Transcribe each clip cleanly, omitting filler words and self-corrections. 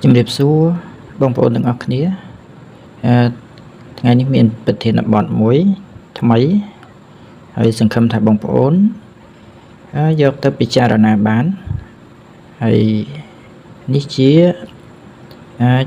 ជំរាបសួរបងប្អូនទាំងអស់គ្នាអឺថ្ងៃនេះមានប្រធានបទមួយថ្មីហើយសង្ឃឹមថាបងប្អូនយកទៅពិចារណាបានហើយនេះជា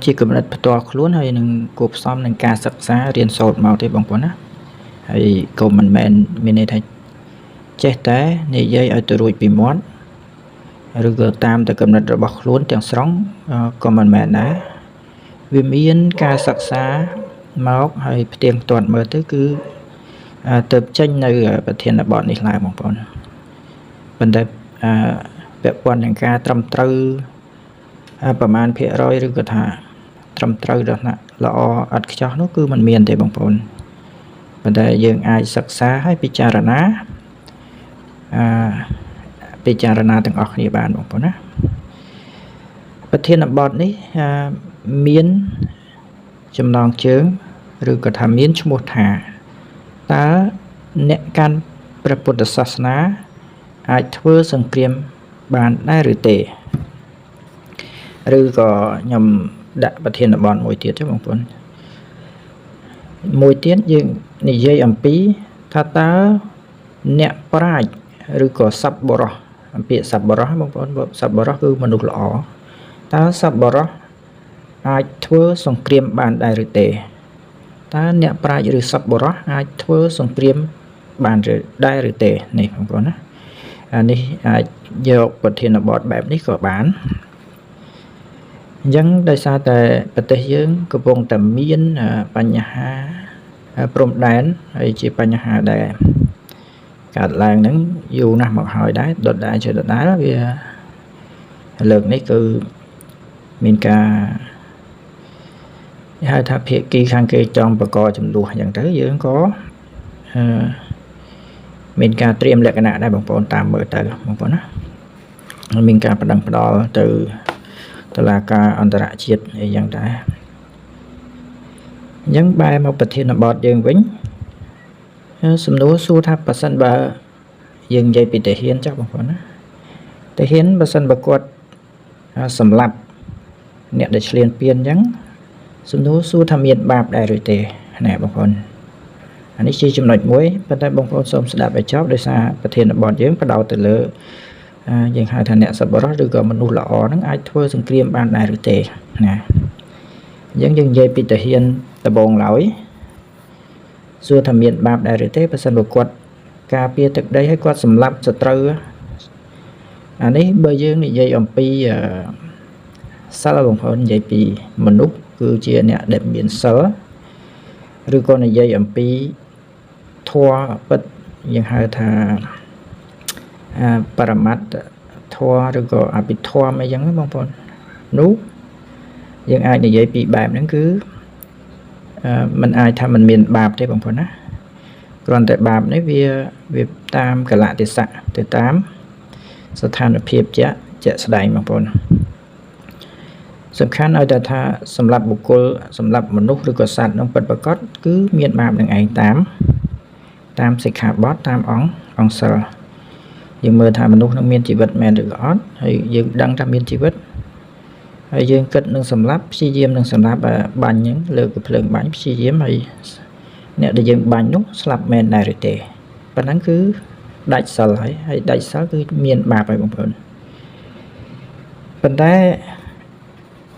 ជាកម្រិតផ្ទាល់ខ្លួនហើយនឹងគួបផ្សំនឹងការសិក្សារៀនសូត្រមកទេបងប្អូនណាហើយក៏មិនមែនមានន័យថាចេះតែនិយាយឲ្យទៅរួចពីមាត់ឬក៏តាមតែកំណត់របស់ខ្លួនទាំងស្រុងក៏មិនមែនដែរវាមានការសិក្សាមកហើយផ្ទៀងផ្ទាត់មើលទៅគឺទៅចេញនៅប្រធានបទនេះឡើងបងប្អូនប៉ុន្តែពាក់ព័ន្ធនឹងការត្រឹមត្រូវប្រមាណភាគរយឬក៏ថាត្រឹមត្រូវដល់ថ្នាក់ល្អឥតខ្ចោះនោះគឺมันមានទេបងប្អូនប៉ុន្តែយើងអាចសិក្សាហើយពិចារណាអឺពិចារណាទាំងអស់គ្នាបានបងប្អូនណាប្រធានបទនេះមានចំណងជើងឬក៏ថាមានឈ្មោះថាតើអ្នកកាន់ព្រះពុទ្ធសាសនាអាចធ្វើសង្គ្រាមបានដែរឬទេឬក៏ខ្ញុំដាក់ប្រធានបទមួយទៀតទេបងប្អូនមួយទៀតយើងនិយាយអំពីថាតើអ្នកប្រាជ្ញឬក៏សប្បុរសអំពីសប្បុរសបងប្អូនសប្បុរសគឺមនុស្សល្អតើសប្បុរសអាចធ្វើសង្គ្រាមបានដែរឬទេតើអ្នកប្រាជ្ញឬសប្បុរសអាចធ្វើសង្គ្រាមបានឬដែរឬទេនេះបងប្អូនណាអានេះអាចយកប្រធានបទបែបនេះក៏បានអញ្ចឹងដោយសារតែប្រទេសយើងកំពុងតែមានបញ្ហាព្រំដែនហើយជាបញ្ហាដែលកើតឡើងហ្នឹងយូរណាស់មកហើយដែរដដែលជាដដែលវាលើកនេះគឺមានការហៅថាភាគីខាងគេចង់បង្កចំនួនអញ្ចឹងទៅយើងក៏អឺមានការត្រៀមលក្ខណៈដែរបងប្អូនតាមមើលទៅបងប្អូនណាមានការប្តឹងផ្ដាល់ទៅតុលាការអន្តរជាតិអីយ៉ាងដែរអញ្ចឹងបែរមកប្រធានបទយើងវិញសំណួរសួរថាប៉ះសិនបើយើងនិយាយពីទាហានចាស់បងប្អូនណាទាហានបើសិនបើគាត់សម្លាប់អ្នកដែលឈ្លានពានអញ្ចឹងសំណួរសួរថាមានបាបដែរឬទេណែបងប្អូនអានេះជាចំណុចមួយប៉ុន្តែបងប្អូនសូមស្ដាប់ឲ្យចប់ដោយសារប្រធានបទយើងផ្ដោតទៅលើយើងហៅថាអ្នកសប្បុរសឬក៏មនុស្សល្អហ្នឹងអាចធ្វើសង្គ្រាមបានដែរឬទេណាអញ្ចឹងយើងនិយាយពីទាហានដំបូងឡើយសួរថាមានបាបដែរឬទេបើសិនបើគាត់ការពារទឹកដីឲ្យគាត់សម្លាប់សត្រូវអានេះបើយើងនិយាយអំពីសិលបងប្អូននិយាយពីមនុស្សគឺជាអ្នកដែលមានសិលឬក៏និយាយអំពីធម៌ពិតយើងហៅថាបរមត្តធម៌ឬក៏អភិធម្មអីចឹងបងប្អូននោះយើងអាចនិយាយពីបែបហ្នឹងគឺมันអាចថាมันមានបាបទេបងប្អូនណាគ្រាន់តែបាបនេះវាវាតាមកលៈទេសៈទៅតាមស្ថានភាពជាក់ជាក់ស្ដែងបងប្អូនសំខាន់ឲ្យតែថាសម្រាប់បុគ្គលសម្រាប់មនុស្សឬក៏សត្វនឹងពិតប្រាកដគឺមានបាបនឹងឯងតាមតាមសិក្ខាបទតាមអង្គអង្គសិលយើងមើលថាមនុស្សនឹងមានជីវិតមែនឬក៏អត់ហើយយើងដឹងថាមានជីវិតហើយយើងគិតនឹងសម្លាប់ព្យាយាមនឹងសម្លាប់បាញ់ហ្នឹងលើកភ្លើងបាញ់ព្យាយាមហើយអ្នកដែលយើងបាញ់នោះស្លាប់មែនដែរឬទេប៉ុណ្ណឹងគឺដាច់សិលហើយហើយដាច់សិលគឺមានបាបហើយបងប្អូនប៉ុន្តែ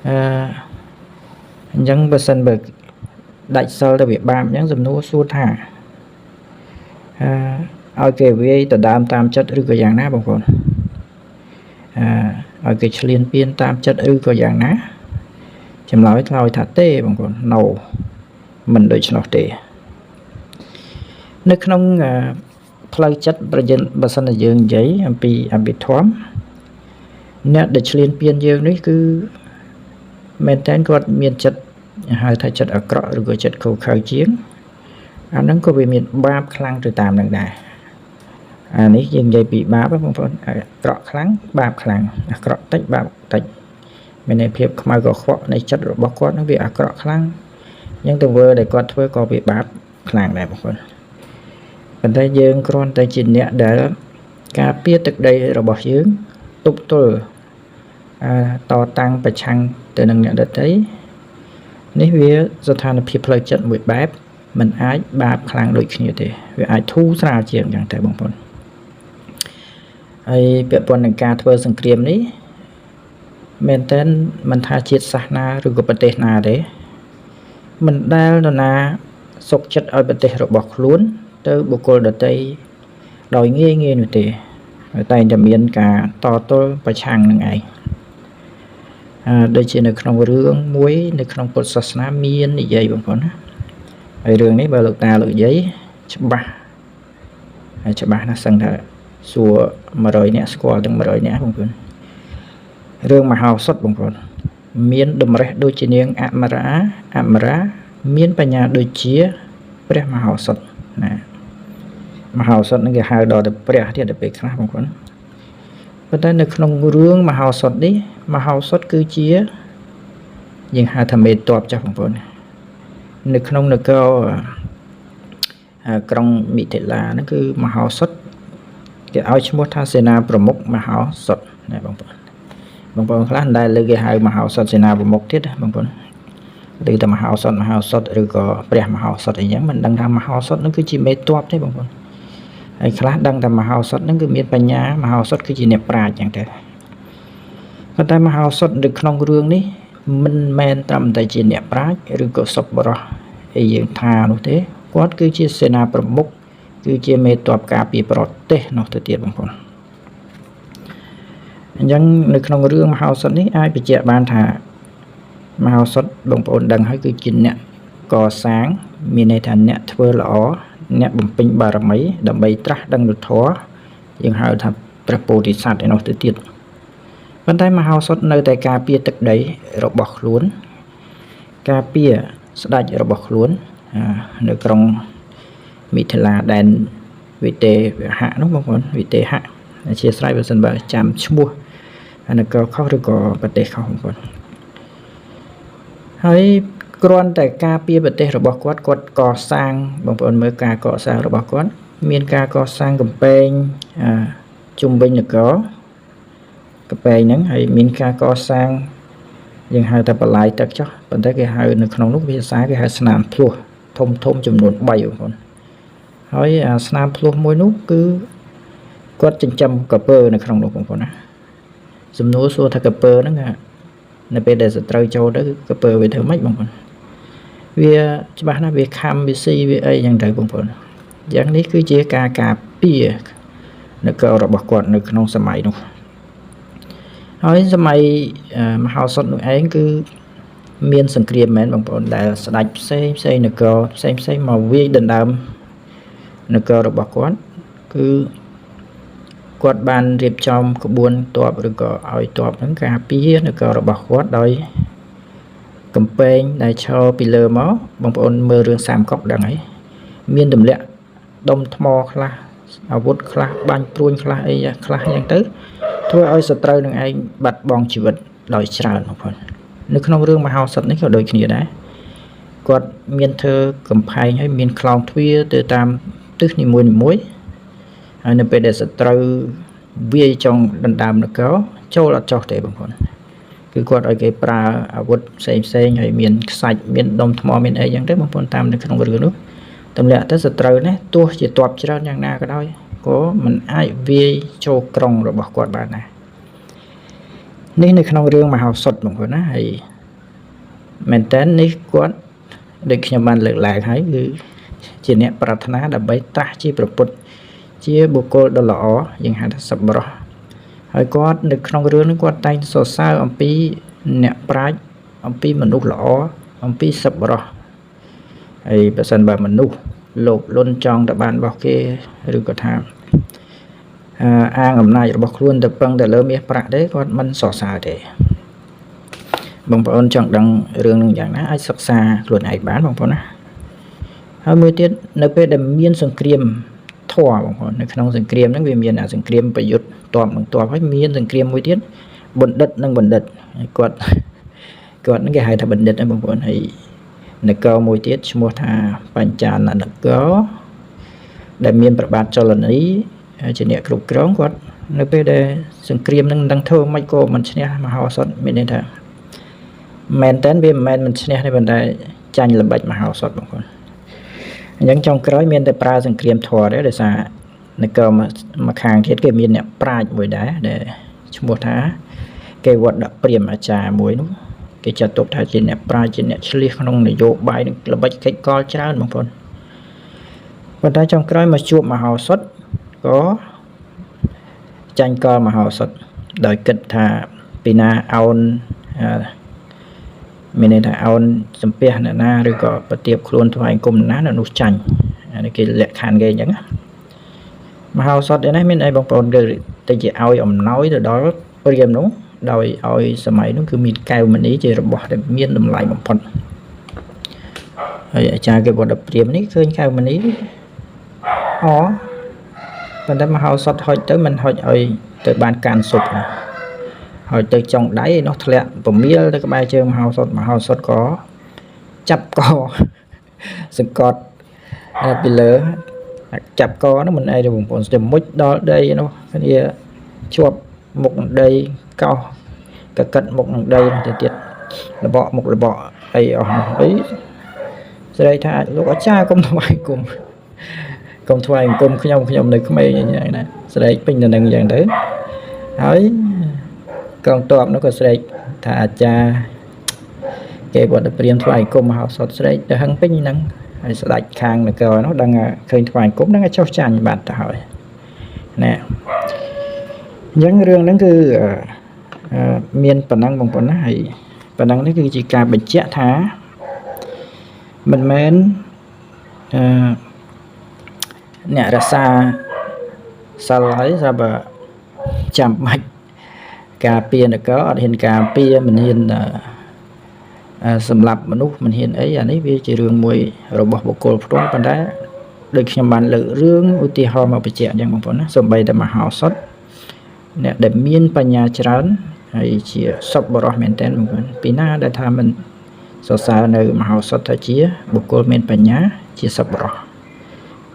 អឺអញ្ចឹងបើសិនបើដាច់សិលទៅវាបាបអញ្ចឹងសំណួរសួរថាអឺឲ្យគេវាយដដើមតាមចិត្តឬក៏យ៉ាងណាបងប្អូនអឺឲ្យគេឈ្លានពានតាមចិត្តឬក៏យ៉ាងណាចម្លើយឆ្លើយថាទេបងប្អូន no មិនដូច្នោះទេនៅក្នុងផ្លូវចិត្តប្រយិនបើសិនជាយើងនិយាយអំពីអភិធម្មអ្នកដែលឈ្លានពានយើងនេះគឺមែនតើគាត់មានចិត្តហៅថាចិត្តអាក្រក់ឬក៏ចិត្តខូខើជាងអាហ្នឹងក៏វាមានបាបខ្លាំងទៅតាមនឹងដែរអានេះយើងនិយាយពីបាបបងប្អូនអាក្រក់ខ្លាំងបាបខ្លាំងអាក្រក់តិចបាបតិចមានន័យភាពខ្មៅកខ្វក់នៃចិត្តរបស់គាត់ហ្នឹងវាអាក្រក់ខ្លាំងអញ្ចឹងទង្វើដែលគាត់ធ្វើក៏វាបាបខ្លាំងដែរបងប្អូនប៉ុន្តែយើងគ្រាន់តែជាអ្នកដែលការពារទឹកដីរបស់យើងទប់ទល់តតាំងប្រឆាំង ទៅនឹងអ្នកដទៃនេះវាស្ថានភាពផ្លូវចិត្តមួយបែបមិនអាចបាបខ្លាំងដូចគ្នាទេវាអាចធូរស្រាលជាងយ៉ាងតែបងប្អូនហើយពាក់ព័ន្ធនឹងការធ្វើសង្គ្រាមនេះមែនតើមិនថាជាតិសាសនាឬក៏ប្រទេសណាទេមិនដែលនរណាសុខចិត្តឲ្យប្រទេសរបស់ខ្លួនទៅបុគ្គលដទៃដោយងាយងាយនោះទេតែងតែមានការតទល់ប្រឆាំងនឹងឯងដូចជានៅក្នុងរឿងមួយនៅក្នុងពុទ្ធសាសនាមាននិយាយបងប្អូនណាហើយរឿងនេះបើលោកតាលោកយាយច្បាស់ហើយច្បាស់ណាស់សឹងថាសួរ100នាក់ស្គាល់ទាំង100នាក់បងប្អូនរឿងមហោសថបងប្អូនមានតម្រេះដូចជានាងអមរាអមរាមានបញ្ញាដូចជាព្រះមហោសថណាមហោសថនឹងគេហៅដល់ទៅព្រះទៀតទៅពេលខ្លះបងប្អូនប៉ុន្តែនៅក្នុងរឿងមហោសថនេះមហោសថគឺជាយើងហៅថាមេតបចាស់បងប្អូននៅក្នុងនគរក្រុងមិថិលាហ្នឹងគឺមហោសថគេឲ្យឈ្មោះថាសេនាប្រមុខមហោសថណាបងប្អូនបងប្អូនខ្លះមិនដែលលើគេហៅមហោសថសេនាប្រមុខទៀតណាបងប្អូនឬតែមហោសថមហោសថឬក៏ព្រះមហោសថអីចឹងមិនដឹងថាមហោសថហ្នឹងគឺជាមេតបទេបងប្អូនហើយខ្លះដឹងថាមហោសថហ្នឹងគឺមានបញ្ញាមហោសថគឺជាអ្នកប្រាជ្ញចឹងទៅប៉ុន្តែមហោសថនៅក្នុងរឿងនេះមិនមែនត្រឹមតែជាអ្នកប្រាជ្ញឬក៏សប្បុរសអីយើងថានោះទេគាត់គឺជាសេនាប្រមុខគឺជាមេតបការពារប្រទេសនោះទៅទៀតបងប្អូនអញ្ចឹងនៅក្នុងរឿងមហោសថនេះអាចបញ្ជាក់បានថាមហោសថបងប្អូនដឹងហើយគឺជាអ្នកកសាងមានន័យថាអ្នកធ្វើល្អអ្នកបំពេញបារមីដើម្បីត្រាស់ដឹងធម៌យើងហៅថាព្រះពោធិសត្វឯនោះទៅទៀតប៉ុន្តែមហោសថនៅតែការពារទឹកដីរបស់ខ្លួនការពារស្ដេចរបស់ខ្លួននៅក្រុងមិថិលាដែនវិទេហៈនោះបងប្អូនវិទេហៈអធិស្ឋានបើសិនបើចាំឈ្មោះនគរខុសឬក៏ប្រទេសខុសបងប្អូនហើយគ្រាន់តែការពារប្រទេសរបស់គាត់គាត់កសាងបងប្អូនមើលការកសាងរបស់គាត់មានការកសាងកំពែងជុំវិញនគរកំពែងហ្នឹងហើយមានការកសាងយើងហៅថាបន្លាយទឹកចុះប៉ុន្តែគេហៅនៅក្នុងនោះភាសាគេហៅស្នាមភ្លោះធំធំចំនួន3បងប្អូនហើយអាស្នាមភ្លោះមួយនោះគឺគាត់ចិញ្ចឹមកពើនៅក្នុងនោះបងប្អូនណាសំណួរសួរថាកពើហ្នឹងនៅពេលដែលសត្រូវចូលទៅកពើវាធ្វើម៉េចបងប្អូនវាច្បាស់ណាស់វាខំវាស៊ីវាអីយ៉ាងទៅបងប្អូនយ៉ាងនេះគឺជាការការពារនគររបស់គាត់នៅក្នុងសម័យនោះហើយសម័យមហោសថនោះឯងគឺមានសង្គ្រាមមែនបងប្អូនដែលស្ដេចផ្សេងផ្សេងនគរផ្សេងផ្សេងមកវាយដណ្ដើមនគររបស់គាត់គឺគាត់បានរៀបចំក្បួនទ័ពឬក៏ឲ្យទ័ពហ្នឹងការពារនគររបស់គាត់ដោយកំពែងដែលឈរពីលើមកបងប្អូនមើលរឿងសាមកុកដឹងហើយមានទម្លាក់ដុំថ្មខ្លះអាវុធខ្លះបាញ់ព្រួញខ្លះអីខ្លះយ៉ាងទៅធ្វើឲ្យសត្រូវនឹងឯងបាត់បង់ជីវិតដោយច្រើនបងប្អូននៅក្នុងរឿងមហោសថនេះក៏ដូចគ្នាដែរគាត់មានធ្វើកំផែងហើយមានខ្លោងទ្វារទៅតាមទិសនីមួយៗហើយនៅពេលដែលសត្រូវវាយចង់ដណ្ដើមនគរចូលអត់ចុះទេបងប្អូនគឺគាត់ឲ្យគេប្រើអាវុធផ្សេងផ្សេងហើយមានខ្សាច់មានដុំថ្មមានអីចឹងទៅបងប្អូនតាមនៅក្នុងរឿងនោះទម្លាក់ទៅសត្រូវនេះទោះជាទ័ពច្រើនយ៉ាងណាក៏ដោយក៏មិនអាចវាយចូលក្រុងរបស់គាត់បានដែរនេះនៅក្នុងរឿងមហោសថបងប្អូនណាហើយមែនតើនេះគាត់ដូចខ្ញុំបានលើកឡើងហើយគឺជាអ្នកប្រាថ្នាដើម្បីត្រាស់ជាព្រះពុទ្ធជាបុគ្គលដ៏ល្អយើងហៅថាសប្បុរសហើយគាត់នៅក្នុងរឿងនេះគាត់តែងសរសើរអំពីអ្នកប្រាជ្ញអំពីមនុស្សល្អអំពីសប្បុរសហើយបើសិនបើមនុស្សលោភលន់ចង់ទៅបានរបស់គេឬក៏ថាអាងអំណាចរបស់ខ្លួនទៅពឹងតែលើមាសប្រាក់ទេគាត់មិនសរសើរទេបងប្អូនចង់ដឹងរឿងនឹងយ៉ាងណាអាចសិក្សាខ្លួនឯងបានបងប្អូនណាហើយមួយទៀតនៅពេលដែលមានសង្គ្រាមធម៌បងប្អូននៅក្នុងសង្គ្រាមហ្នឹងវាមានអាសង្គ្រាមប្រយុទ្ធតបនឹងតបហើយមានសង្គ្រាមមួយទៀតបណ្ឌិតនិងបណ្ឌិតគាត់ហ្នឹងគេហៅថាបណ្ឌិតហ្នឹងបងប្អូនហើយនគរមួយទៀតឈ្មោះថាបញ្ចាលនគរដែលមានប្របាទចលនីជាអ្នកគ្រប់គ្រងគាត់នៅពេលដែលសង្គ្រាមនឹងមិនដឹងធ្វើមិនក៏មិនឈ្នះមហោសថមានន័យថា មែនតើវាមិនមែនមិនឈ្នះទេប៉ុន្តែចាញ់ល្បិចមហោសថបងប្អូនអញ្ចឹងចុងក្រោយមានតែប្រើសង្គ្រាមធម៌ទេដោយសារនគរមកខាងទៀតគេមានអ្នកប្រាជ្ញមួយដែរដែលឈ្មោះថាកេវត្តព្រាមអាចារ្យមួយនោះគេចាត់ទុកថាជាអ្នកប្រាជ្ញជាអ្នកឆ្លៀសក្នុងនយោបាយនិងល្បិចកិច្ចកលច្រើនបងប្អូនប៉ុន្តែចុងក្រោយមកជួបមហោសថក៏ចាញ់កលមហោសថដោយគិតថាពីណាអោនមានន័យថាអោនសំពះអ្នកណាឬក៏ប្រទៀបខ្លួនថ្វាយគុំណានៅនោះចាញ់អានេះគេលក្ខខណ្ឌគេអញ្ចឹងណាមហោសថនេះមានអីបងប្អូនគឺទៅជាឲ្យអំណោយទៅដល់ព្រាហ្មណ៍នោះដោយឲ្យសម័យនោះគឺមានកែវមณีជារបស់ដែលមានតម្លៃបំផុតហើយអាចារ្យគេវត្តព្រាហ្មណ៍នេះឃើញកែវមณีអូប៉ុន្តែមហោសថហុចទៅមិនហុចឲ្យទៅបានកាន់សុបណាហើយទៅចុងដៃនោះធ្លាក់ពមៀលទៅក្បែរជើងមហោសថមហោសថក៏ចាប់កសង្កត់ពីលើចាប់កនោះមិនអីទេបងប្អូនស្ទើរមុជដល់ដីនោះគ្នាជាប់មុខនឹងដីកោសកកិតមុខនឹងដីនោះទៅទៀតលបកមុខលបកអីអស់នោះអីស្រីថាលោកអាចារ្យកុំថ្វាយគុំកុំថ្វាយអង្គមខ្ញុំខ្ញុំនៅក្មេងអីយ៉ាងណាស្រែកពេញទៅនឹងអញ្ចឹងទៅហើយកងទ័ពនោះក៏ស្រែកថាអាចារ្យគេវត្តព្រាមថ្វាយអង្គមមហោសថស្រែកទៅហឹងពេញហ្នឹងហើយស្ដេចខាងនគរនោះដឹងឃើញថ្វាយអង្គមដឹងចុះចាញ់បាត់ទៅហើយណាអញ្ចឹងរឿងហ្នឹងគឺមានប៉ុណ្ណឹងបងប្អូនណាហើយប៉ុណ្ណឹងនេះគឺជាការបញ្ជាក់ថាមិនមែនអឺអ្នករក្សាសិលហើយស្រាប់ចាំបាច់ការពារនគរអត់ហ៊ានការពារមិនហ៊ានសម្រាប់មនុស្សមិនហ៊ានអីអានេះវាជារឿងមួយរបស់បុគ្គលផ្ទាល់ប៉ុន្តែដូចខ្ញុំបានលើករឿងឧទាហរណ៍មកបញ្ជាក់អញ្ចឹងបងប្អូនណាសូម្បីតែមហោសថអ្នកដែលមានបញ្ញាច្រើនហើយជាសពបរោះមែនតើបងប្អូនពីណាដែលថាមិនសរសើរនៅមហោសថថាជាបុគ្គលមានបញ្ញាជាសពបរោះ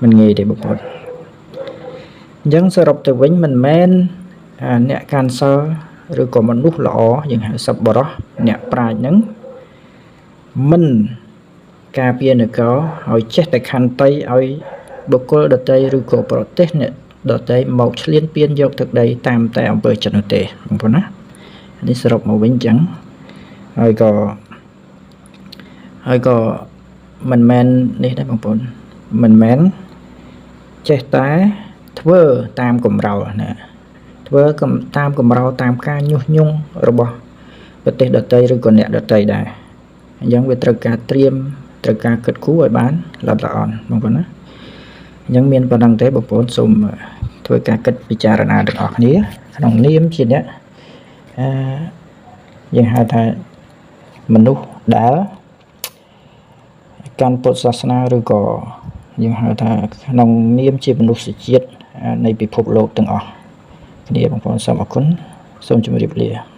មិនងាយទេបងប្អូនអញ្ចឹងសរុបទៅវិញមិនមែនអ្នកកាន់សិលឬក៏មនុស្សល្អយើងហៅសពបរោះអ្នកប្រាជ្ញហ្នឹងមិនការពារនគរឲ្យចេះតែខន្តីឲ្យបុគ្គលដតីឬក៏ប្រទេសអ្នកដតីមកឈ្លានពានយកទឹកដីតាមតែអំពើចិត្តនោះទេបងប្អូនណានេះសរុបមកវិញអញ្ចឹងហើយក៏មិនមែននេះដែរបងប្អូនមិនមែនចេះតែធ្វើតាមកម្រោលណាធ្វើតាមកម្រោលតាមការញុះញង់របស់ប្រទេសដទៃឬក៏អ្នកដទៃដែរអញ្ចឹងវាត្រូវការត្រៀមត្រូវការគិតគូរឲ្យបានល្អិតល្អន់បងប្អូនណាអញ្ចឹងមានប៉ុណ្ណឹងទេបងប្អូនសូមធ្វើការគិតពិចារណាទាំងអស់គ្នាក្នុងនាមជាអ្នកអឺយើងហៅថាមនុស្សដែលកាន់ពុទ្ធសាសនាឬក៏យើងហៅថាក្នុងនាមជាមនុស្សជាតិនៃពិភពលោកទាំងអស់គ្នាបងប្អូនសូមអរគុណសូមជម្រាបលា។